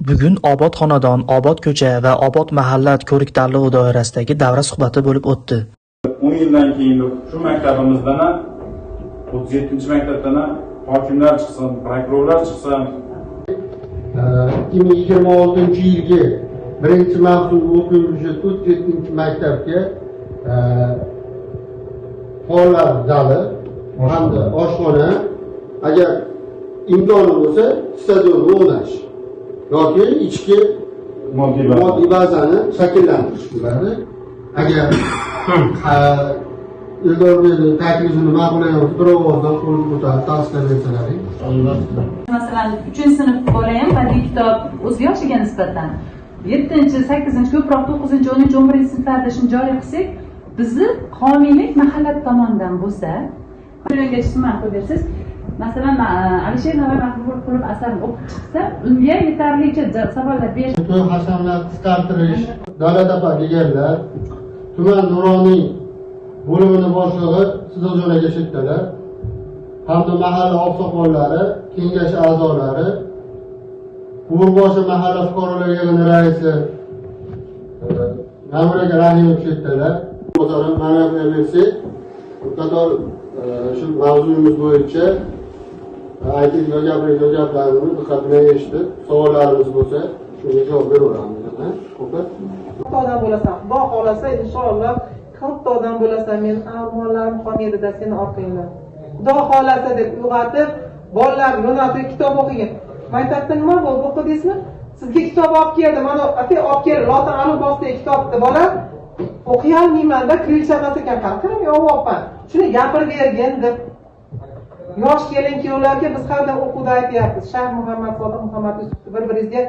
Bugun "Obod xonadon, obod ko'cha va obod mahalla" ko'rik-tanlovi doirasidagi davra suhbati bo'lib o'tdi. 10 yildan keyin shu maktabimizdan ham, 37-maktabdan ham hokimlar chiqsin, prokurorlar chiqsin. 2026 yilgi birinchi mavsum o'quv yuritish 37-maktabga faollar zali hamda oshxona, agar imkoni bo'lsa, stadionni o'nglash yoki ichki moddiy baza. Moddiy bazani shakllantirish bo'ladi. Agar Eldorbekni taklifini ma'qullagan bo'lsa, bir ovozdan qo'l ko'tarib tasdiqlab bersalaring. Masalan, uchinchi sinf bola ham badiiy kitob o'z yoshiga nisbatan yettinchi, sakkizinchi, ko'proq to'qqizinchi, 10, 11-sinflarda shuni joriy qilsak, bizni homiylik mahalla tomonidan bo'lsa, milliongacha summani qo'yib bersangiz, masalan, Alisher Navoiy "Mahbubul qulub" asarini o'qib chiqsa, unga yetarlicha savollar berish. To'y hashamlar qisqartirish, Davlat opa deganlar, tuman nuroniy bo'limini boshlig'i Sidojon aka shetdalar hamda mahalla oqsoqollari, kengashi a'zolari, Quvurboshi mahalla fuqarolar yig'ini raisi Ma'mur aka Rahimov shetdalar. Masalan, mana bersak, bir qator shu mavzuyimiz bo'yicha aytilgan, gapirilgan gaplarni diqqat bilan eshitib, savollarimiz bo'lsa, shunga javob beraveramiz. Ha? Opa? Katta odam bo'lasan, Xudo xohlasa, inshaalloh, katta odam bo'lasan. Meni armonlarim qolmaydida seni orqangdan, Xudo xohlasa, deb uyg'otib, bolalarni yo'naltirib, kitob o'qigin. Maktabda nima bo'ldi, o'qidingizmi? Sizga kitob olib keldi, mana, aka, olib keldi, lotin alifbosidagi kitobni. Bola o'qiyolmaymanda, kirilcha emas ekan, qanaqa yovyapman, shuni gapirib bergin, deb. Yosh kelin kuyovlarga biz har doim o'quvda aytyapmiz, Shayx Muhammad Sodiq Muhammad Yusufni: bir biringizga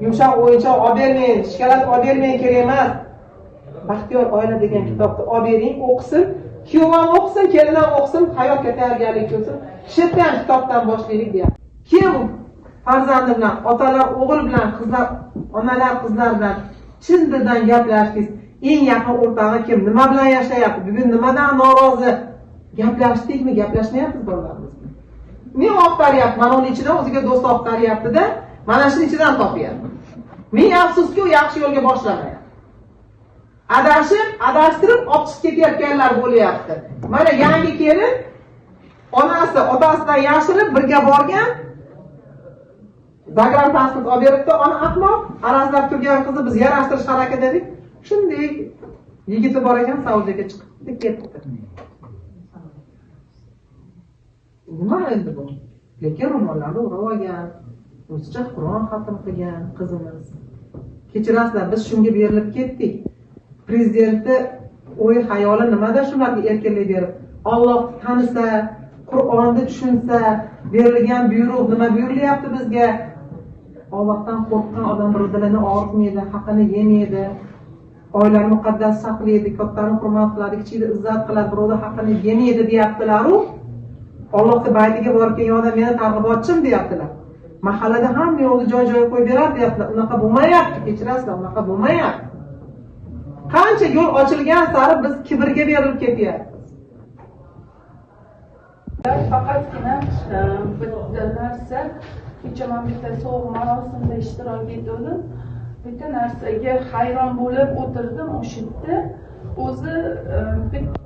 yumshoq o'yinchoq olib bermang, shokolad olib bermang, kerak emas. "Baxtiyor oila" degan kitobni olib bering, o'qisin, kuyov ham o'qisin, kelin ham o'qisin, hayotga tayyorgarlik ko'rsin. Shu yerda ham kitobdan boshlaylik, deyapti. Kim farzandi bilan, otalar o'g'il bilan, qizlar, onalar qizlar bilan chin dildan gaplashdingiz? Eng yaqin o'rtog'i kim, nima bilan yashayapti, bugun nimadan norozi, gaplashdikmi? Gaplashmayapmiz bolalarimiz bilan. Men oqtaryapti, mana uni ichidan o'ziga do'st oqtaryaptida, mana shuni ichidan topyapti. Ming afsuski, u yaxshi yo'lga boshlamayapti, adashib, adashtirib olib chiqib ketayotganlar bo'lyapti. Mana yangi kelin onasi, otasidan yashirib birga borgan, загранпаспорт olib beribdi. Ona ahmoq, arazlab turgan qizni biz yarashtirish harakatida edik. Shunday yigiti bor ekan, Saudiyaga chiqibdi, ketdi. Nima endi bu? Lekin ro'mollarni o'rab olgan, o'zicha Qur'on xatm qilgan qizimiz. Kechirasizlar, biz shunga berilib ketdik. Prezidentni o'y xayoli nimada shularga erkinlik berib? Ollohni tanisa, Qur'onni tushunsa, berilgan buyruq nima buyurilyapti bizga? Ollohdan qo'rqqan odam bir dilini og'ritmaydi, haqini yemaydi, oilani muqaddas saqlaydi, kattani hurmat qiladi, kichikni izzat qiladi, birovni haqini yemaydi, deyaptilaru. Ollohni baytiga borib kelgan odam meni targ'ibotchim, deyaptilar. Mahallada hamma yo'lni joy joyiga qo'yib beradi, deyaptilar. Unaqa bo'lmayapti, kechirasizlar, unaqa bo'lmayapti. Qancha yo'l ochilgan sari biz kibrga berilib ketyapmiz. Faqatgina bitta narsa, kecha man bitta sovg'a marosimida ishtirok etgandim, bitta narsaga hayron bo'lib o'tirdim. O'sha yerda o'zi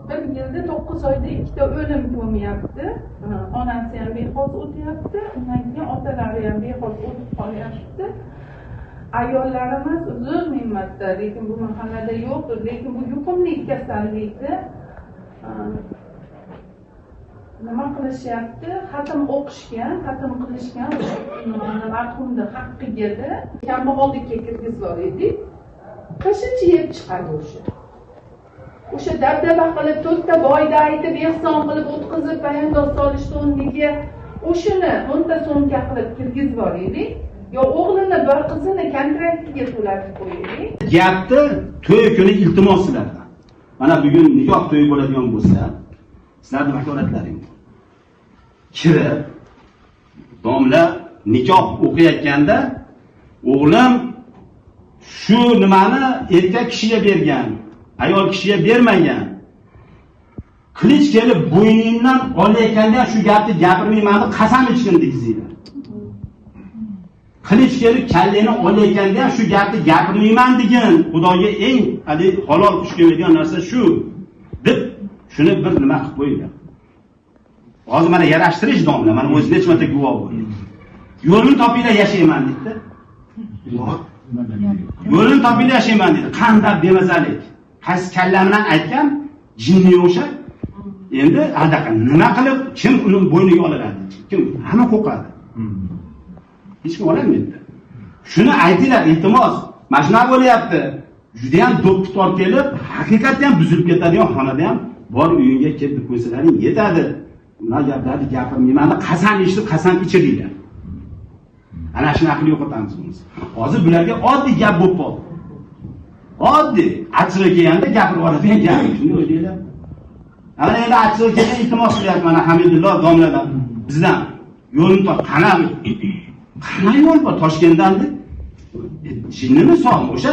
bir yilda 9 oyda ikkita o'lim bo'lmayapti. Onasi ham bexos o'tyapti, undan keyin otalari ham bexos o'tib qolyapti. Ayollarimiz, uzr ming marta, lekin bu mahallada yo'qdir, lekin bu yuqumli kasallikni nima qilishyapti? Xatm o'qishgan, xatm qilishgan o'sha nimani, marhumni haqqigada kambag'allikka kirgizib yubordik. Qishincha yeb chiqadi o'sha dabdaba qilib, to'rtta boyda aytib, ehson qilib, o'tqizib, poyandoz solishni o'rniga o'shani 10 ta so'mka qilib kirgizib yuboraylik yo o'g'lini bir qizini kontraktiga to'latib qo'yaylik. Gapni to'y kuni, iltimos sizlardan. Mana bugun nikoh to'yi bo'ladigan bo'lsa, sizlarni vakolatlaring bor. Kirib, domla nikoh o'qiyotganda, o'g'lim shu nimani erkak kishiga bergan, ayol kishiga bermagan. Qilich kelib bo'yningdan olayotganda ham shu gapni gapirmayman deb qasam ichgin degizinglar. Qilich kelib kallangni olayotganda ham shu gapni gapirmayman degan, Xudoga eng hali halol xush keladigan narsa shu deb shuni bir nima qilib qo'yinglar. Hozir mana yarashtirish domla, mana o'zi necha marta guvoh bo'ldi. Yo'lini topinglar yashayman dedi. Yo'lini topinglar yashayman dedi. Qanday bemazalik. Qaysi kalla bilan aytgan jinni o'sha. Endi adaqa nima qilib kim uni bo'yniga oladi? Kim? Hamma qo'rqadi. Hech kim ololmaydi. Shuni aytinglar, iltimos. Mana shunaqa bo'lyapti. Juda ham do'ppi kelib, haqiqatda ham buzilib ketadigan xonada ham bor uyingga kelib deb qo'ysalaring yetadi. Ular gaplarni gapirmayman, qasam eshitib, qasam ichiringlar. Ana shunaqa qilib yo'qotamiz buni. Hozir bularga oddiy gap bo'lib qoldi. Oddiy, achchig'i kelganda gapirib yuboradigan gap. Shunday o'ylanglar. Ana endi achchig'i kelgan iltimos qilyapti mana Hamidullo domladan, bizdan. Yo'lni top, qana qana yo'l bor Toshkentdan deb. Jinnimi sog'mi? O'sha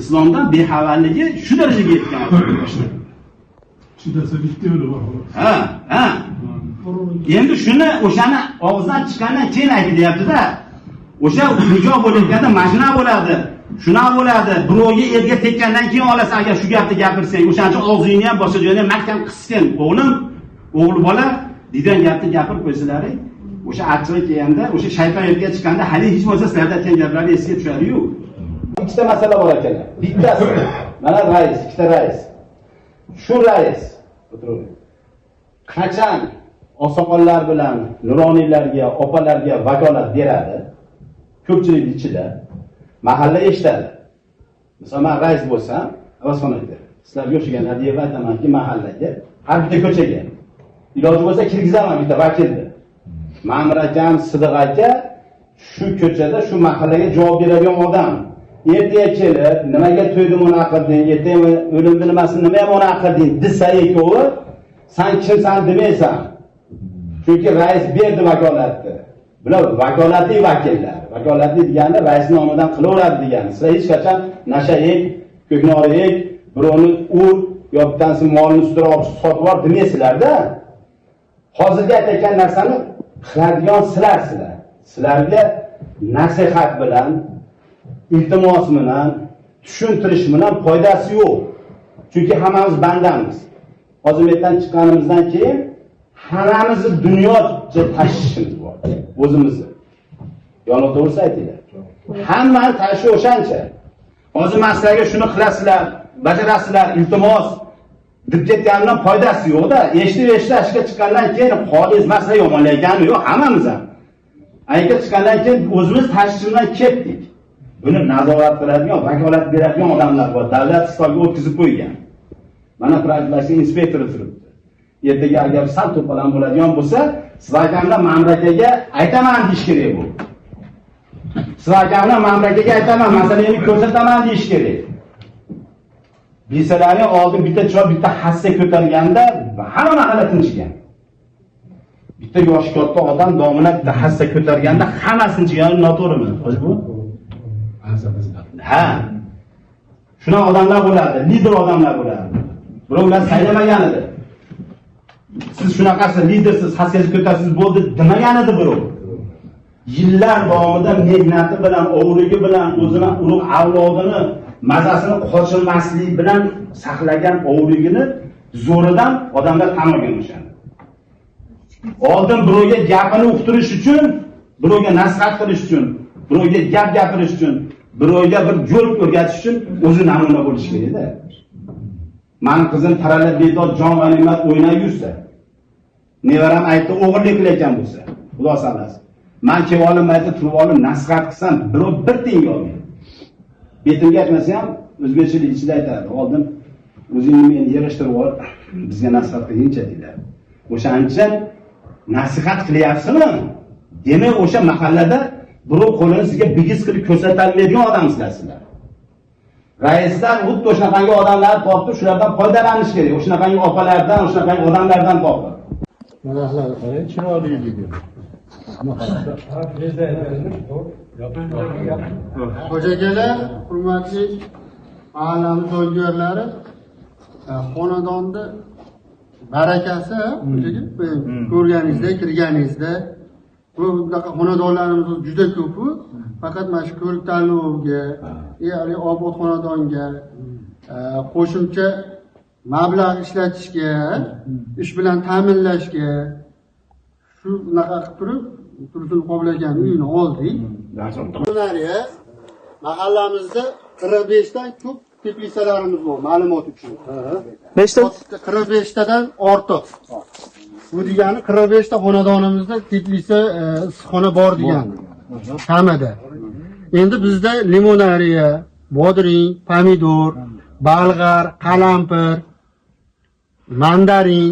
islomdan bexabarligi shu darajaga yetgan. Chidasa bitta yo'li bor xolos. Ha, ha. Endi shuni o'shani og'zidan chiqqandan keyin aytilyapti-da. O'sha nikoh bo'layotganda mana bo'ladi, shunaqa bo'ladi. Birovga erga tekkandan keyin olasan agar shu gapni gapirsang, o'shaning uchun og'zingni ham boshqa joyda mahkam qissin, o'g'lim, o'g'il bola degan gapni gapirib qo'ysalaring, o'sha achchig'i kelganda, o'sha shayton yerga chiqqanda hali hech bo'lmasa sizlarda aytgan gaplari esga tushadi-yu. Ikkita masala bor akalar. Bittasi mana rais, ikkita rais. Shu rais o'tiravering. Qachon oqsoqollar bilan nuroniylarga, opalarga vakolat beradi? Ko'pchilik ichida mahalla eshitadi. Masalan, men rais bo'lsam, Avazxon aka, sizlarga o'xshagan Adiyeva aytamanki, mahallaga, har bitta ko'chaga iloji bo'lsa kirgizaman bitta vakilni. Ma'mur akam, Sidiq aka shu ko'chada, shu mahallaga javob beradigan odam. Ertaga kelib, nimaga to'yni bunaqa qilding, ertaga o'limni nimasini nima ham bunaqa qilding desa ikkovi, san kimsan demaysan. Chunki rais berdi vakolatni. Bular vakolatli vakillar. Vakolatli degani rais nomidan qilaveradi degani. Sizlar hech qachon nasha ek, ko'knori ek, birovni ur yo bittasi molini ustira olib sotib yubor demaysizlar-da. Hozirgi aytayotgan narsani qiladigan sizlarsizlar. Sizlarga nasihat bilan, iltimos bilan, tushuntirish bilan foydasi yo'q. Chunki hammamiz bandamiz. Hozir bu yerdan chiqqanimizdan keyin hammamizni dunyocha tashvishimiz bor. O'zimizni. Yonib to'g'risi aytinglar. Hammani tashvishi o'shancha. Hozir men sizlarga shuni qilasizlar, bajarasizlar, iltimos deb ketganimdan foydasi yo'q-da. Eshitib eshitib chiqqandan keyin xolis masala yomonlayotgani yo'q, hammamiz ham. Ayga chiqqandan keyin o'zimiz tashvish bilan ketdik. Buni nazorat qiladigan, vakolat beradigan odamlar bor. Davlat hisobga o'tkazib qo'ygan. Mana prokuratura inspektori turibdi. Ertaga agar sal to'polon bo'ladigan bo'lsa, Siz Ma'mur akaga aytaman deyish kerak bu. Siz Ma'mur akaga aytaman, masalani ko'rsataman deyish kerak. Bilsalaring oldin bitta choy, bitta hassa ko'targanda hamma mahalla tinchigan. Bitta yoshi katta odam domla bitta hassa ko'targanda hammasi tinchigan, noto'g'rimi? Hoji bu? Ha. Shunaqa odamlar bo'ladi, lider odamlar bo'ladi. Birovlar saylamagan edi. Siz shunaqasi lidersiz, hassangizni ko'tarsiz bo'ldi demagan edi birov. Yillar davomida mehnati bilan, ovrigi bilan o'zini urug' avlodini mazasini qochirmaslik bilan saqlagan ovrigini zo'ridan odamlar tan olgan o'shani. Oldin birovga gapini uqtirish uchun, birovga nasihat qilish uchun, birovga gap gapirish uchun, birovga bir yo'l o'rgatish uchun o'zi namuna bo'lish kerak-da. Mani qizim taralab bedor jon g'animat o'ynab yursa, nevaram aytdi o'g'irlik qilayotgan bo'lsa, Xudo saqlasin. Man kelib olib mayda turib olib nasihat qilsam, birov bir tiyin olmaydi. Betimga aytmasa ham o'zbekchilik ichida aytadi. Oldin o'zingni meni yig'ishtirib ol, bizga nasihat qilgincha deydi. O'shaning uchun nasihat qilyapsizmi? Demak, o'sha mahallada birov qo'lini sizga bigiz qilib ko'rsatolmaydigan odamsizlar sizlar. Raislar xuddi o'shanaqangi odamlarni topib, shulardan foydalanish kerak. O'shanaqangi opalardan, o'shanaqangi odamlardan topib. Daraxtlarni qarang, chiroyliligi. Hoji akalar, hurmatli mahallamiz joygo'rlari, xonadonni barakasi ko'rganingizda, kirganingizda bu bunaqa xonadonlarimiz juda ko'p-ku. Faqat mana shu ko'rik tanlovga, ya'ni obod xonadonga qo'shimcha mablag' ishlatishga, ish bilan ta'minlashga shunaqa qilib turib Tursun Qobil uyini oldik. Nariya mahallamizda 45 dan ko'p teplitsalarimiz bor, ma'lumot uchun. Nechta? 45 tadan ortiq. Bu degani 45 ta xonadonimizda teplitsa, issiqxona bor degani. Kamida. Endi bizda limonariya, bodring, pomidor, balg'ar, qalampir, mandarin,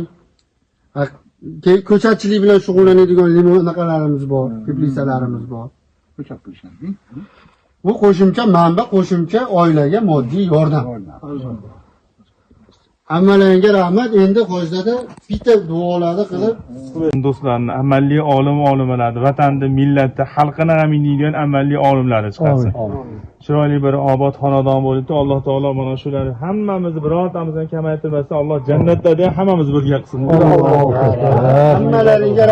ko'chatchilik bilan shug'ullanadigan limonaqalarimiz bor, teplitsalarimiz bor. Bu qo'shimcha manba, qo'shimcha oilaga moddiy yordam. Hammalaringga rahmat. Endi Hojdada bitta duolarni qilib Do'stlarni, amalli olim olimalarni, vatanni, millatni, xalqini g'aminglaydigan amalli olimlarni chiqarsin. Chiroyli bir obod xonadon bo'libdi. Alloh taolo mana shularni hammamizni birortamizdan kamaytirmasdan, Alloh jannatlarda hammamiz birga qilsin. Hammalaringga.